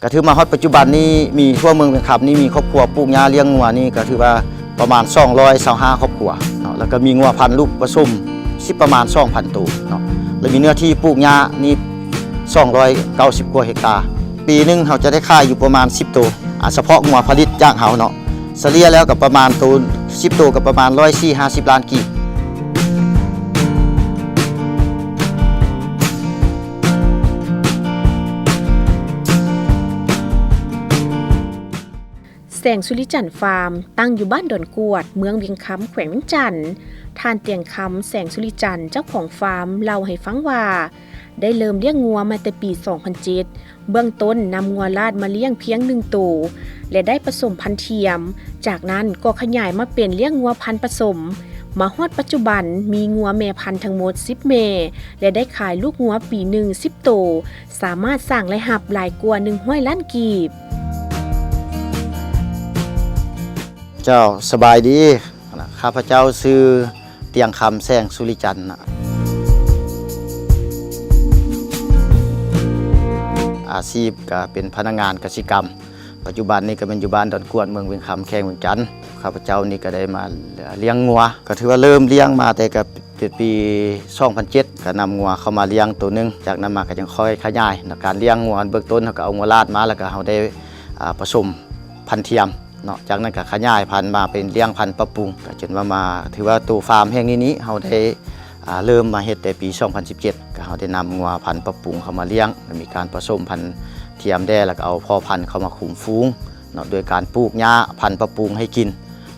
ກໍຖືມາຮອດປັດຈຸບັນນີ້ ມີທົ່ວເມືອງວຽງຄຳນີ້ ມີຄອບຄົວປູກຫຍ້າລ້ຽງງົວນີ້ ກໍຖືວ່າປະມານສອງຮ້ອຍຊາວຫ້າຄອບຄົວເນາະ, ແລ້ວກໍມີງົວພັນລູກປະສົມ ສິບ ປະມານສອງພັນໂຕເນາະ, ແລ້ວມີເນື້ອທີ່ປູກຫຍ້ານີ້ສອງຮ້ອຍເກົ້າສິບກວ່າເຮັກຕາ. ປີໜຶ່ງເຮົາຈະໄດ້ຂາຍຢູ່ປະມານສິບໂຕ, ອາ ສະເພາະງົວຜະລິດຈາກເຮົາເນາະ, ສະເລ່ຍແລ້ວກໍປະມານໂຕ ສິບໂຕກໍປະມານຮ້ອຍສີ່ ຫ້າສິບລ້ານກີບ. ແສງສຸລິຈັນຟາມ ຕັ້ງຢູ່ບ້ານດອນກວດ ເມືອງວຽງຄຳ ແຂວງວຽງຈັນ. ທ່ານ ຕຽງຄຳ ແສງສຸລິຈັນ ເຈົ້າຂອງຟາມ ເລົ່າໃຫ້ຟັງວ່າ ໄດ້ເລີ່ມລ້ຽງງົວມາແຕ່ປີສອງພັນເຈັດ ເບື້ອງຕົ້ນນຳງົວລາດມາລ້ຽງພຽງໜຶ່ງໂຕ ແລະ ໄດ້ປະສົມພັນທຽມ, ຈາກນັ້ນກໍຂະຫຍາຍມາເປັນລ້ຽງງົວພັນປະສົມ, ມາຮອດປັດຈຸບັນມີງົວແມ່ພັນທັງໝົດສິບແມ່ ແລະ ໄດ້ຂາຍລູກງົວປີໜຶ່ງສິບໂຕ, ສາມາດສ້າງລາຍຮັບຫຼາຍກວ່າໜຶ່ງຮ້ອຍລ້ານກີບ. ເຈົ້າ ສະບາຍດີ. ຂ້າພະເຈົ້າຊື່ ຕຽງຄຳ ແສງສຸລິຈັນນະ. ອາຊີບກະເປັນພະນັກງານກະສິກຳ, ປັດຈຸບັນນີ້ກະແມ່ນຢູ່ບ້ານດອນກວດ ເມືອງວຽງຄຳ ແຂວງວຽງຈັນ. ຂ້າພະເຈົ້ານີ້ກະໄດ້ມາລ້ຽງງົວ, ກະຖືວ່າເລີ່ມລ້ຽງມາແຕ່ກະແຕ່ປີສອງພັນເຈັດ ກະນຳງົວເຂົ້າມາລ້ຽງໂຕໜຶ່ງ, ຈາກນັ້ນມາກະຈັ່ງຄ່ອຍຂະຫຍາຍ. ການລ້ຽງງົວເບື້ອງຕົ້ນ ເຮົາກະເອົາງົວລາດມາ ແລ້ວກະເຮົາໄດ້ ອາ ປະສົມພັນທຽມ ເນາະ, ຈາກນັ້ນກໍຂະຫຍາຍພັນມາເປັນລ້ຽງພັນປັບປຸງ, ກໍຈົນວ່າມາ ຖືວ່າໂຕຟາມແຫ່ງນີ້ນີ້ ເຮົາໄດ້ ອ່າ ເລີ່ມມາເຮັດແຕ່ປີສອງພັນສິບເຈັດ ກໍເຮົາໄດ້ນຳງົວພັນປັບປຸງເຂົ້າມາລ້ຽງ ແລະ ມີການປະສົມພັນທຽມແດ່ ແລ້ວກໍເອົາພໍ່ພັນເຂົ້າມາຄຸມຝູງເນາະ ໂດຍການປູກຫຍ້າພັນປັບປຸງໃຫ້ກິນ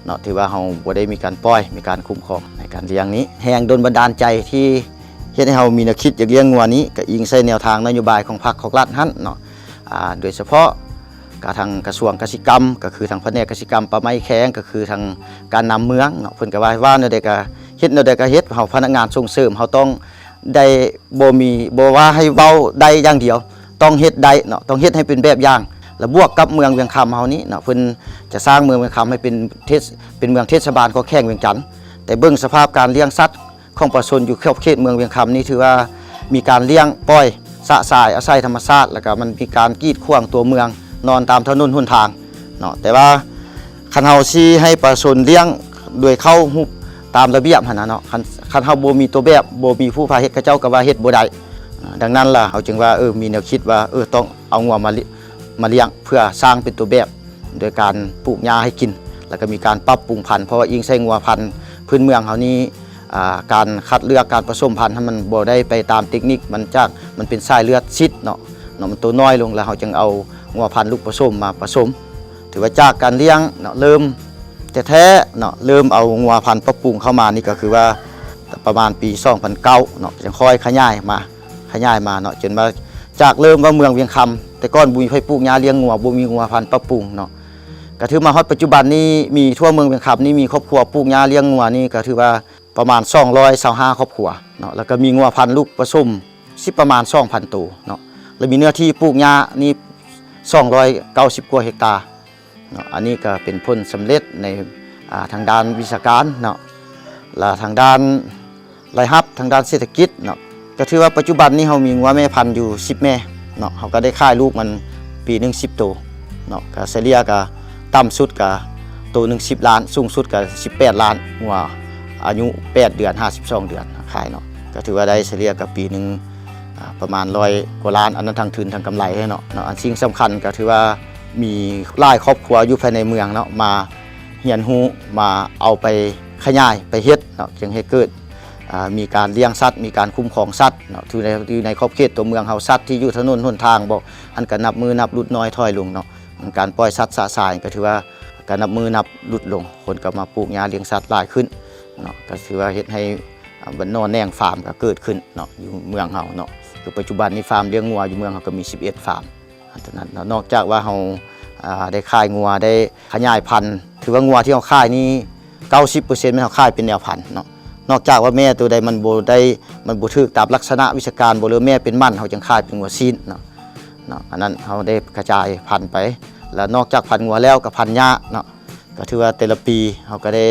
ເນາະ, ຖືວ່າເຮົາບໍ່ໄດ້ມີການປ່ອຍ ມີການຄຸ້ມຄອງໃນການລ້ຽງນີ້. ແຮງດົນບັນດານໃຈທີ່ເຮັດໃຫ້ເຮົາມີແນວຄິດຢາກລ້ຽງງົວນີ້ ກໍອີງໃສ່ແນວທາງນະໂຍບາຍຂອງພັກຂອງລັດຫັ້ນເນາະ, ອ່າ ໂດຍສະເພາະ ກະທາງກະຊວງກະສິກຳ ກໍຄືທາງພະແນກກະສິກຳ ປ່າໄມ້ແຂວງ ກໍຄືທາງການນຳເມືອງເນາະ, ເພິ່ນກໍວ່າ ວ່າແນວໃດກໍເຮັດ ແນວໃດກໍເຮັດ, ເຮົາພະນັກງານສົ່ງເສີມ ເຮົາຕ້ອງໄດ້ ບໍ່ມີ ບໍ່ວ່າໃຫ້ເວົ້າໄດ້ຢ່າງດຽວ, ຕ້ອງເຮັດໄດ້ເນາະ, ຕ້ອງເຮັດໃຫ້ເປັນແບບຢ່າງ. ແລະ ບວກກັບເມືອງວຽງຄຳເຮົານີ້ເນາະ, ເພິ່ນຈະສ້າງເມືອງວຽງຄຳໃຫ້ເປັນເທດ ເປັນເມືອງເທດສະບານຂອງແຂວງວຽງຈັນ, ແຕ່ເບິ່ງສະພາບການລ້ຽງສັດ ຂອງປະຊາຊົນຢູ່ຂອບເຂດເມືອງວຽງຄຳນີ້ ຖືວ່າມີການລ້ຽງປ່ອຍຊະຊາຍອາໄສທຳມະຊາດ, ແລ້ວກໍມັນມີການກີດຂວາງຕົວເມືອງ ນອນຕາມຖະໜົນຫົນທາງເນາະ. ແຕ່ວ່າຄັນເຮົາຊິໃຫ້ປະຊາຊົນລ້ຽງໂດຍເຂົ້າຮູບຕາມລະບຽບຫັ້ນນະເນາະ, ຄັນ ຄັນເຮົາບໍ່ມີຕົວແບບ ບໍ່ມີຜູ້ພາເຮັດ ເຂົາເຈົ້າກໍວ່າເຮັດບໍ່ໄດ້. ອາ ດັ່ງນັ້ນລະ ເຮົາຈຶ່ງວ່າ ເອີ ມີແນວຄິດວ່າ ເອີ ຕ້ອງເອົາງົວມາ ມາລ້ຽງ ເພື່ອສ້າງເປັນຕົວແບບ ໂດຍການປູກຫຍ້າໃຫ້ກິນ ແລ້ວກໍມີການປັບປຸງພັນ, ເພາະວ່າອີງໃສ່ງົວພັນພື້ນເມືອງເຮົານີ້ ອ່າ ການຄັດເລືອກ ການປະສົມພັນ ມັນບໍ່ໄດ້ໄປຕາມເຕັກນິກ, ມັນຈາກ ມັນເປັນສາຍເລືອດສິດເນາະ ເນາະ ມັນໂຕນ້ອຍລົງ ແລ້ວເຮົາຈຶ່ງເອົາງົວພັນລູກປະສົມມາປະສົມ. ຖືວ່າຈາກການລ້ຽງເນາະ ເລີ່ມແທ້ໆເນາະ ເລີ່ມເອົາງົວພັນປັບປຸງເຂົ້າມານີ້ ກໍຄືວ່າປະມານປີສອງພັນເກົ້າເນາະ ຈຶ່ງຄ່ອຍຂະຫຍາຍມາ ຂະຫຍາຍມາເນາະ, ຈົນວ່າຈາກເລີ່ມວ່າເມືອງວຽງຄຳ ແຕ່ກ່ອນບໍ່ມີໃຜປູກຫຍ້າລ້ຽງງົວ ບໍ່ມີງົວພັນປັບປຸງເນາະ, ກະຖືມາຮອດປັດຈຸບັນນີ້ ມີທົ່ວເມືອງວຽງຄຳນີ້ ມີຄອບຄົວປູກຫຍ້າລ້ຽງງົວນີ້ ກະຖືວ່າປະມານສອງຮ້ອຍຊາວຫ້າຄອບຄົວເນາະ, ແລ້ວກະມີງົວພັນລູກປະສົມ ສິບ ປະມານສອງພັນໂຕເນາະ, ແລ້ວມີເນື້ອທີ່ປູກຫຍ້ານີ້ສອງຮ້ອຍເກົ້າສິບກວ່າເຮັກຕາ ເນາະ. ອັນນີ້ກໍເປັນຜົນສຳເລັດໃນ ອ່າ ທາງດ້ານວິຊາການເນາະ ແລະ ທາງດ້ານລາຍຮັບ ທາງດ້ານເສດຖະກິດເນາະ, ກໍຖືວ່າປັດຈຸບັນນີ້ເຮົາມີງົວແມ່ພັນຢູ່ສິບແມ່ເນາະ, ເຮົາກໍໄດ້ຂາຍລູກມັນປີໜຶ່ງສິບໂຕເນາະ, ກໍສະເລ່ຍກໍຕ່ຳສຸດກໍໂຕໜຶ່ງສິບລ້ານ, ສູງສຸດກໍສິບແປດລ້ານ, ງົວອາຍຸແປດເດືອນ ຫາສິບສອງເດືອນຂາຍເນາະ, ກໍຖືວ່າໄດ້ສະເລ່ຍກໍປີໜຶ່ງ ອ່າ ປະມານຮ້ອຍກວ່າລ້ານ, ອັນນັ້ນທັງທຶນທັງກຳໄລເນາະ ເນາະ. ອັນສິ່ງສຳຄັນກໍຖືວ່າມີຫຼາຍຄອບຄົວຢູ່ພາຍໃນເມືອງເນາະ ມາຮຽນຮູ້ ມາເອົາໄປຂະຫຍາຍໄປເຮັດເນາະ, ຈຶ່ງໃຫ້ເກີດ ອ່າ ມີການລ້ຽງສັດ ມີການຄຸ້ມຄອງສັດເນາະ, ຢູ່ໃນ ຢູ່ໃນຂອບເຂດຕົວເມືອງເຮົາ ສັດທີ່ຢູ່ຖະໜົນຫົນທາງບໍ່ ອັນກໍນັບມື້ນັບຫຼຸດນ້ອຍຖອຍລົງເນາະ, ການປ່ອຍສັດຊະຊາຍກໍຖືວ່າກໍນັບມື້ນັບຫຼຸດລົງ, ຄົນກໍມາປູກຫຍ້າລ້ຽງສັດຫຼາຍຂຶ້ນເນາະ, ກໍຖືວ່າເຮັດໃຫ້ ອ່າ ໜໍ່ແໜງຟາມກໍເກີດຂຶ້ນເນາະ ຢູ່ເມືອງເຮົາເນາະ, ຄືປັດຈຸບັນນີ້ຟາມລ້ຽງງົວຢູ່ເມືອງເຮົາກໍມີສິບເອັດຟາມ. ອັນນັ້ນເນາະ ນອກຈາກວ່າເຮົາ ອ່າ ໄດ້ຂາຍງົວ ໄດ້ຂະຫຍາຍພັນ, ຖືວ່າງົວທີ່ເຮົາຂາຍນີ້ ເກົ້າສິບເປີເຊັນແມ່ນເຮົາຂາຍເປັນແນວພັນເນາະ, ນອກຈາກວ່າແມ່ໂຕໃດມັນບໍ່ໄດ້ ມັນບໍ່ຖືກຕາມລັກສະນະວິຊາການບໍ່ ຫຼືແມ່ເປັນໝັ່ນ ເຮົາຈຶ່ງຂາຍເປັນງົວຊີ້ນເນາະ ເນາະ. ອັນນັ້ນເຮົາໄດ້ກະຈາຍພັນໄປ, ແລ້ວນອກຈາກພັນງົວແລ້ວກໍພັນຫຍ້າເນາະ, ກໍຖືວ່າແຕ່ລະປີເຮົາກໍໄດ້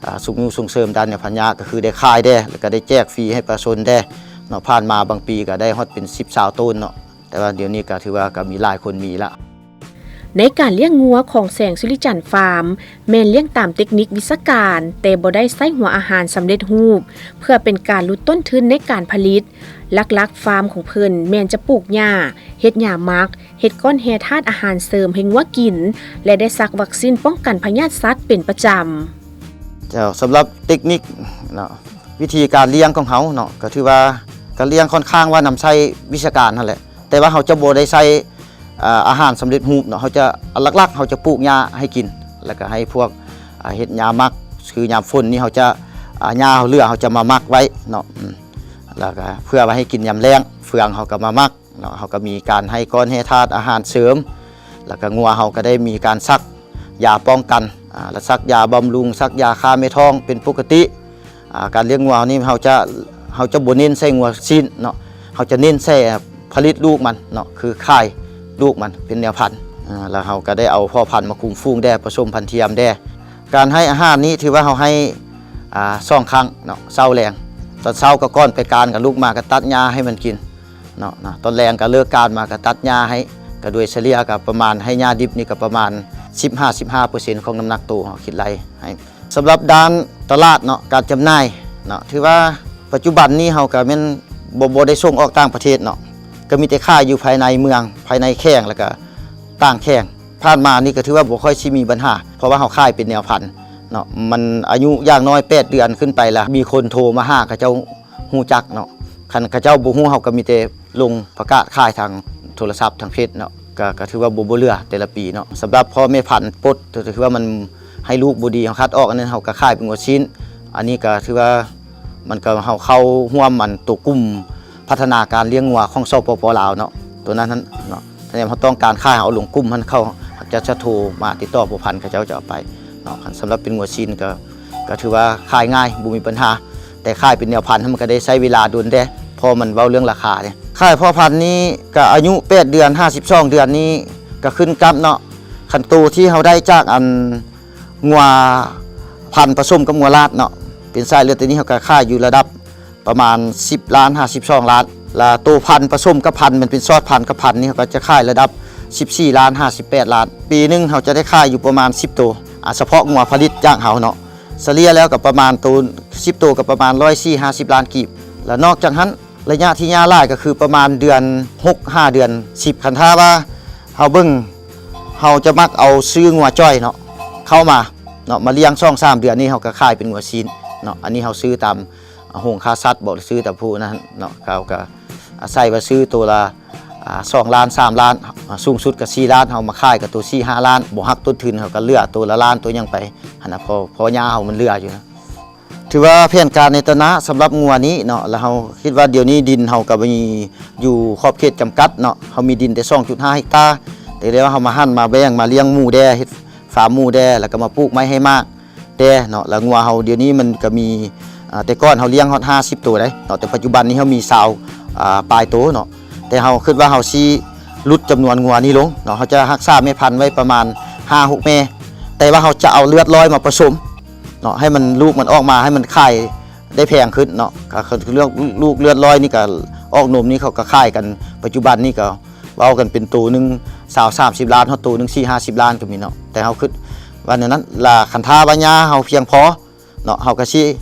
ອ່າ ຊຸກຍູ້ສົ່ງເສີມດ້ານແນວພັນຫຍ້າ ກໍຄືໄດ້ຂາຍແດ່ ແລ້ວກໍໄດ້ແຈກຟຣີໃຫ້ປະຊາຊົນແດ່ເນາະ, ຜ່ານມາບາງປີກໍໄດ້ຮອດເປັນສິບ ຊາວໂຕນເນາະ, ແຕ່ວ່າດຽວນີ້ກໍຖືວ່າກໍມີຫຼາຍຄົນມີລະ. ໃນການລ້ຽງງົວຂອງແສງສຸລິຈັນຟາມ ແມ່ນລ້ຽງຕາມເຕັກນິກວິຊາການ, ແຕ່ບໍ່ໄດ້ໃຊ້ຫົວອາຫານສຳເລັດຮູບ ເພື່ອເປັນການຫຼຸດຕົ້ນທຶນໃນການຜະລິດ. ຫຼັກໆ ຟາມຂອງເພິ່ນແມ່ນຈະປູກຫຍ້າ, ເຮັດຫຍ້າໝັກ, ເຮັດກ້ອນແຮ່ທາດອາຫານເສີມໃຫ້ງົວກິນ ແລະ ໄດ້ສັກວັກຊີນປ້ອງກັນພະຍາດສັດເປັນປະຈຳ. ເຈົ້າ, ສຳລັບເຕັກນິກເນາະ, ວິທີການລ້ຽງຂອງເຮົາເນາະ, ກໍຖືວ່າການລ້ຽງຂ້ອນຂ້າງວ່ານຳໃຊ້ວິຊາການຫັ້ນແຫຼະ, ແຕ່ວ່າເຮົາຈະບໍ່ໄດ້ໃຊ້ ອາ ອາຫານສຳເລັດຮູບເນາະ, ເຮົາຈະ ຫຼັກໆ ເຮົາຈະປູກຫຍ້າໃຫ້ກິນ ແລ້ວກໍໃຫ້ພວກ ອາ ເຮັດຫຍ້າໝັກ, ຄືຍາມຝົນນີ້ເຮົາຈະ ອາ ຫຍ້າເຮົາເຫຼືອເຮົາຈະມາໝັກໄວ້ເນາະ, ອືມ ແລ້ວກໍເພື່ອໄວ້ໃຫ້ກິນຍາມແລ້ງ, ເຟືອງເຮົາກໍມາໝັກເນາະ, ເຮົາກໍມີການໃຫ້ກ້ອນແຮ່ທາດອາຫານເສີມ, ແລ້ວກໍງົວເຮົາກໍໄດ້ມີການສັກຢາປ້ອງກັນ ອາ ແລະ ສັກຢາບຳລຸງ, ສັກຢາຂ້າແມ່ທ້ອງເປັນປົກກະຕິ. ອາ ການລ້ຽງງົວເຮົານີ້ ເຮົາຈະ ເຮົາຈະບໍ່ເນັ້ນໃສ່ງົວຊີ້ນເນາະ, ເຮົາຈະເນັ້ນໃສ່ຜະລິດລູກມັນເນາະ, ຄືຂາຍລູກມັນເປັນແນວພັນ. ອາ ແລ້ວເຮົາກໍໄດ້ເອົາພໍ່ພັນມາຄຸມຝູງແດ່, ປະສົມພັນທຽມແດ່. ການໃຫ້ອາຫານນີ້ຖືວ່າເຮົາໃຫ້ ອາ ສອງຄັ້ງເນາະ, ເຊົ້າແລງ. ຕອນເຊົ້າກໍກ່ອນໄປການ ກໍລຸກມາກໍຕັດຫຍ້າໃຫ້ມັນກິນເນາະ, ຕອນແລງກໍເລີກການມາກໍຕັດຫຍ້າໃຫ້, ກໍໂດຍສະເລ່ຍກໍປະມານ ໃຫ້ຫຍ້າດິບນີ້ກໍປະມານສິບຫາສິບຫ້າເປີເຊັນຂອງນ້ຳໜັກໂຕເຮົາ ຄິດໄລ່ໃຫ້. ສຳລັບດ້ານຕະຫຼາດເນາະ, ການຈຳໜ່າຍເນາະ, ຖືວ່າປັດຈຸບັນນີ້ເຮົາກໍແມ່ນບໍ່ ບໍ່ໄດ້ສົ່ງອອກຕ່າງປະເທດເນາະ, ກໍມີແຕ່ຂາຍຢູ່ພາຍໃນເມືອງ, ພາຍໃນແຂວງ ແລ້ວກໍຕ່າງແຂວງ. ຜ່ານມານີ້ກໍຖືວ່າບໍ່ຄ່ອຍຊິມີບັນຫາ, ເພາະວ່າເຮົາຂາຍເປັນແນວພັນເນາະ, ມັນອາຍຸຢ່າງໜ້ອຍແປດເດືອນຂຶ້ນໄປລະ ມີຄົນໂທມາຫາເຂົາເຈົ້າຮູ້ຈັກເນາະ. ຄັນເຂົາເຈົ້າບໍ່ຮູ້ ເຮົາກໍມີແຕ່ລົງປະກາດຂາຍທາງໂທລະສັບ, ທາງເຟສເນາະ. ກະ ກະຖືວ່າບໍ່ ບໍ່ເຫຼືອແຕ່ລະປີເນາະ. ສຳລັບພໍ່ແມ່ພັນປົດ ຖືວ່າມັນໃຫ້ລູກບໍ່ດີ ເຮົາຄັດອອກ, ອັນນັ້ນເຮົາກະຂາຍເປັນງົວຊີ້ນ. ອັນນີ້ກະຖືວ່າມັນກະ ເຮົາເຂົ້າຮ່ວມອັນໂຕກຸ່ມພັດທະນາການລ້ຽງງົວຂອງ ສປປ ລາວເນາະ, ໂຕນັ້ນຫັ້ນເນາະ. ຖ້າເຮົາຕ້ອງການຂາຍ ເຮົາເອົາລົງກຸ່ມຫັ້ນເຂົ້າ, ເຂົາເຈົ້າຈະໂທມາຕິດຕໍ່ພົວພັນ ເຂົາເຈົ້າຈະເອົາໄປເນາະ. ຄັນສຳລັບເປັນງົວຊີ້ນກະ ກະຖືວ່າຂາຍງ່າຍ ບໍ່ມີບັນຫາ, ແຕ່ຂາຍເປັນແນວພັນ ມັນກໍໄດ້ໃຊ້ເວລາດົນແດ່ ເພາະມັນເວົ້າເລື່ອງລາຄາເດ້. ຂາຍພໍ່ພັນນີ້ກໍອາຍຸແປດເດືອນ ຫາສິບສອງເດືອນນີ້ກໍຂຶ້ນກັບເນາະ, ຄັນໂຕທີ່ເຮົາໄດ້ຈາກອັນງົວພັນປະສົມກັບງົວລາດເນາະ ເປັນສາຍເລືອດ ໂຕນີ້ເຮົາກໍຂາຍຢູ່ລະດັບປະມານສິບລ້ານ ຫາສິບສອງລ້ານ, ລະໂຕພັນປະສົມກັບພັນ ມັນເປັນຊອດພັນກັບພັນນີ້ ເຮົາກໍຈະຂາຍລະດັບສິບສີ່ລ້ານ ຫາສິບແປດລ້ານ. ປີໜຶ່ງເຮົາຈະໄດ້ຂາຍຢູ່ປະມານສິບໂຕ, ອາ ສະເພາະງົວຜະລິດຈາກເຮົາເນາະ. ສະເລ່ຍແລ້ວກໍປະມານໂຕ ສິບໂຕກໍປະມານຮ້ອຍສີ່ ຫ້າສິບລ້ານກີບ. ແລະນອກຈາກຫັ້ນ ໄລຍະທີ່ຫຍ້າຫຼາຍກໍຄືປະມານເດືອນຫົກ ຫາເດືອນສິບ. ຄັນຖ້າວ່າເຮົາເບິ່ງ ເຮົາຈະມັກເອົາຊື້ງົວຈ່ອຍເນາະ ເຂົ້າມາເນາະ ມາລ້ຽງສອງສາມເດືອນນີ້ ເຮົາກໍຂາຍເປັນງົວຊີ້ນເນາະ. ອັນນີ້ເຮົາຊື້ຕາມໂຮງຂ້າສັດບໍ ຫຼືຊື້ຕາມຜູ້ນັ້ນເນາະ, ເຂົາກໍອາໄສວ່າຊື້ໂຕລະ ອາ ສອງລ້ານ ສາມລ້ານ, ອາ ສູງສຸດກໍສີ່ລ້ານ, ເຮົາມາຂາຍກໍໂຕສີ່ຫ້າລ້ານ, ບໍ່ຫັກຕົ້ນທຶນ ເຮົາກໍເຫຼືອໂຕລະລ້ານໂຕຫຍັງໄປຫັ້ນນະ, ເພາະ ເພາະຫຍ້າເຮົາມັນເຫຼືອຢູ່ນະ. ຖືວ່າແຜນການໃນຕາໜ້າສຳລັບງົວນີ້ເນາະ, ແລ້ວເຮົາຄິດວ່າດຽວນີ້ດິນເຮົາກໍມີຢູ່ຂອບເຂດຈຳກັດເນາະ, ເຮົາມີດິນແຕ່ສອງຈຸດຫ້າເຮັກຕາ, ແຕ່ແລ້ວເຮົາມາຫັນມາແບ່ງມາລ້ຽງໝູແດ່, ເຮັດຟາມໝູແດ່, ແລ້ວກໍມາປູກໄມ້ໃຫ້ໝາກ ແດ່ເນາະ. ແລ້ວງົວເຮົາດຽວນີ້ມັນກໍມີ ອາ ແຕ່ກ່ອນເຮົາລ້ຽງຮອດຫ້າສິບໂຕໄດ໋ເນາະ, ແຕ່ປັດຈຸບັນນີ້ເຮົາມີຊາວ ອາ ປາຍໂຕເນາະ. ແຕ່ເຮົາຄິດວ່າເຮົາຊິຫຼຸດຈຳນວນງົວນີ້ລົງເນາະ, ເຮົາຈະຮັກສາແມ່ພັນໄວ້ປະມານຫ້າຫົກແມ່, ແຕ່ວ່າເຮົາຈະເອົາເລືອດລອຍມາປະສົມເນາະ, ໃຫ້ມັນ ລູກມັນອອກມາ ໃຫ້ມັນຂາຍໄດ້ແພງຂຶ້ນເນາະ. ກໍຄືເລື່ອງລູກເລືອດລອຍນີ້ ກໍອອກນົມນີ້ ເຂົາກໍຂາຍກັນ ປັດຈຸບັນນີ້ກໍເວົ້າກັນເປັນໂຕໜຶ່ງຊາວສາມສິບລ້ານ ຮອດໂຕໜຶ່ງສີ່ຫ້າສິບລ້ານກໍມີເນາະ. ແຕ່ເຮົາຄິດວ່າແນວນັ້ນລະ, ຄັນຖ້າວ່າຫຍ້າເຮົາພຽງພໍ ເນາະ, ເຮົາກໍຊິ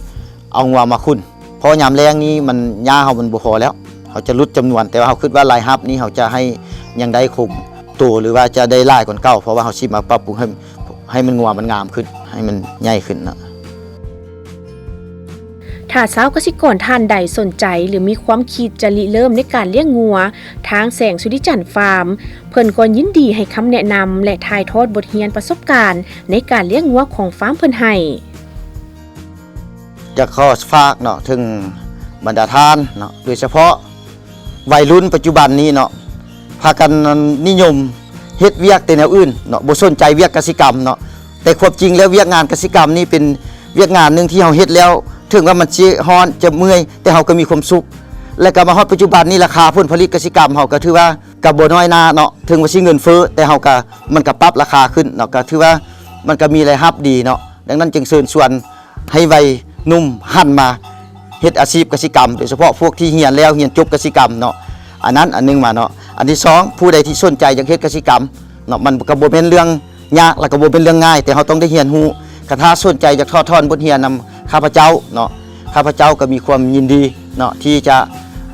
ເອົາງົວມາຂຸນ, ເພາະຍາມແລ້ງນີ້ມັນ ຫຍ້າເຮົາມັນບໍ່ພໍແລ້ວ, ເຮົາຈະຫຼຸດຈຳນວນ, ແຕ່ວ່າເຮົາຄິດວ່າລາຍຮັບນີ້ເຮົາຈະໃຫ້ຍັງໄດ້ຄົງໂຕ ຫຼືວ່າຈະໄດ້ຫຼາຍກວ່າເກົ່າ, ເພາະວ່າເຮົາຊິມາປັບປຸງໃຫ້ ໃຫ້ມັນ ງົວມັນງາມຂຶ້ນ, ໃຫ້ມັນໃຫຍ່ຂຶ້ນເນາະ. ຖ້າຊາວກະສິກອນທ່ານໃດສົນໃຈ ຫຼື ມີຄວາມຄິດຈະລິເລີ່ມໃນການລ້ຽງງົວ, ທາງແສງສຸລິຈັນຟາມ ເພິ່ນກໍຍິນດີໃຫ້ຄຳແນະນຳ ແລະ ຖ່າຍທອດບົດຮຽນປະສົບການໃນການລ້ຽງງົວຂອງຟາມເພິ່ນໃຫ້. ຢາກຂໍຝາກເນາະ ເຖິງບັນດາທ່ານເນາະ, ໂດຍສະເພາະໄວລຸ້ນປັດຈຸບັນນີ້ເນາະ, ພາກັນນິຍົມເຮັດວຽກແຕ່ແນວອື່ນເນາະ, ບໍ່ສົນໃຈວຽກກະສິກຳເນາະ. ແຕ່ຄວາມຈິງແລ້ວ ວຽກງານກະສິກຳນີ້ເປັນວຽກງານໜຶ່ງທີ່ເຮົາເຮັດແລ້ວ ເຖິງວ່າມັນຊິຮ້ອນ ຈະເມື່ອຍ ແຕ່ເຮົາກໍມີຄວາມສຸກ. ແລະ ກໍມາຮອດປັດຈຸບັນນີ້ ລາຄາຜົນຜະລິດກະສິກຳເຮົາກໍຖືວ່າກໍບໍ່ນ້ອຍໜ້າເນາະ, ເຖິງວ່າຊິເງິນເຟີ້ ແຕ່ເຮົາກໍ ມັນກໍປັບລາຄາຂຶ້ນເນາະ, ກໍຖືວ່າມັນກໍມີລາຍຮັບດີເນາະ. ດັ່ງນັ້ນຈຶ່ງເຊີນຊວນ ໃຫ້ໄວໜຸ່ມຫັນມາເຮັດອາຊີບກະສິກຳ, ໂດຍສະເພາະພວກທີ່ຮຽນແລ້ວ ຮຽນຈົບກະສິກຳເນາະ, ອັນນັ້ນອັນໜຶ່ງມາເນາະ. ອັນທີສອງ ຜູ້ໃດທີ່ສົນໃຈຢາກເຮັດກະສິກຳເນາະ ມັນກໍບໍ່ແມ່ນເລື່ອງຍາກ ແລະກໍບໍ່ແມ່ນເລື່ອງງ່າຍ ແຕ່ເຮົາຕ້ອງໄດ້ຮຽນຮູ້. ຄັນຖ້າສົນໃຈຢາກຖອດຖອນບົດຮຽນນຳຂ້າພະເຈົ້າເນາະ ຂ້າພະເຈົ້າກໍມີຄວາມຍິນດີເນາະ ທີ່ຈະ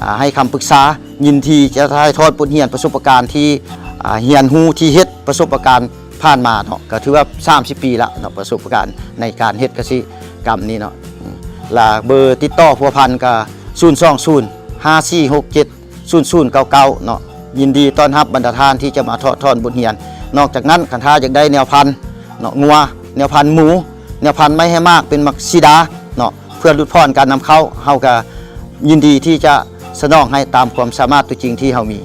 ອ່າ ໃຫ້ຄຳປຶກສາ, ຍິນດີຈະຖ່າຍທອດບົດຮຽນປະສົບປະການທີ່ ອ່າ ຮຽນຮູ້ ທີ່ເຮັດປະສົບປະການຜ່ານມາເນາະ ກໍຖືວ່າສາມສິບປີລະເນາະ ປະສົບປະການໃນການເຮັດກະສິກຳນີ້ເນາະ. ລະເບີຕິດຕໍ່ພົວພັນກໍ ສູນສອງສູນ ຫ້າສີ່ຫົກເຈັດ ສູນສູນເກົ້າເກົ້າເນາະ. ຍິນດີຕ້ອນຮັບບັນດາທ່ານທີ່ຈະມາຖອດຖອນບົດຮຽນ. ນອກຈາກນັ້ນ ຄັນຖ້າຢາກໄດ້ແນວພັນເນາະ ງົວ ແນວພັນໝູ ແນວພັນໄມ້ໃຫ້ໝາກ ເປັນໝາກສີດາເນາະ ເພື່ອຫຼຸດຜ່ອນການນຳເຂົ້າ ເຮົາກໍຍິນດີທີ່ຈະສະໜອງໃຫ້ຕາມຄວາມສາມາດຕົວຈິງທີ່ເຮົາມີ.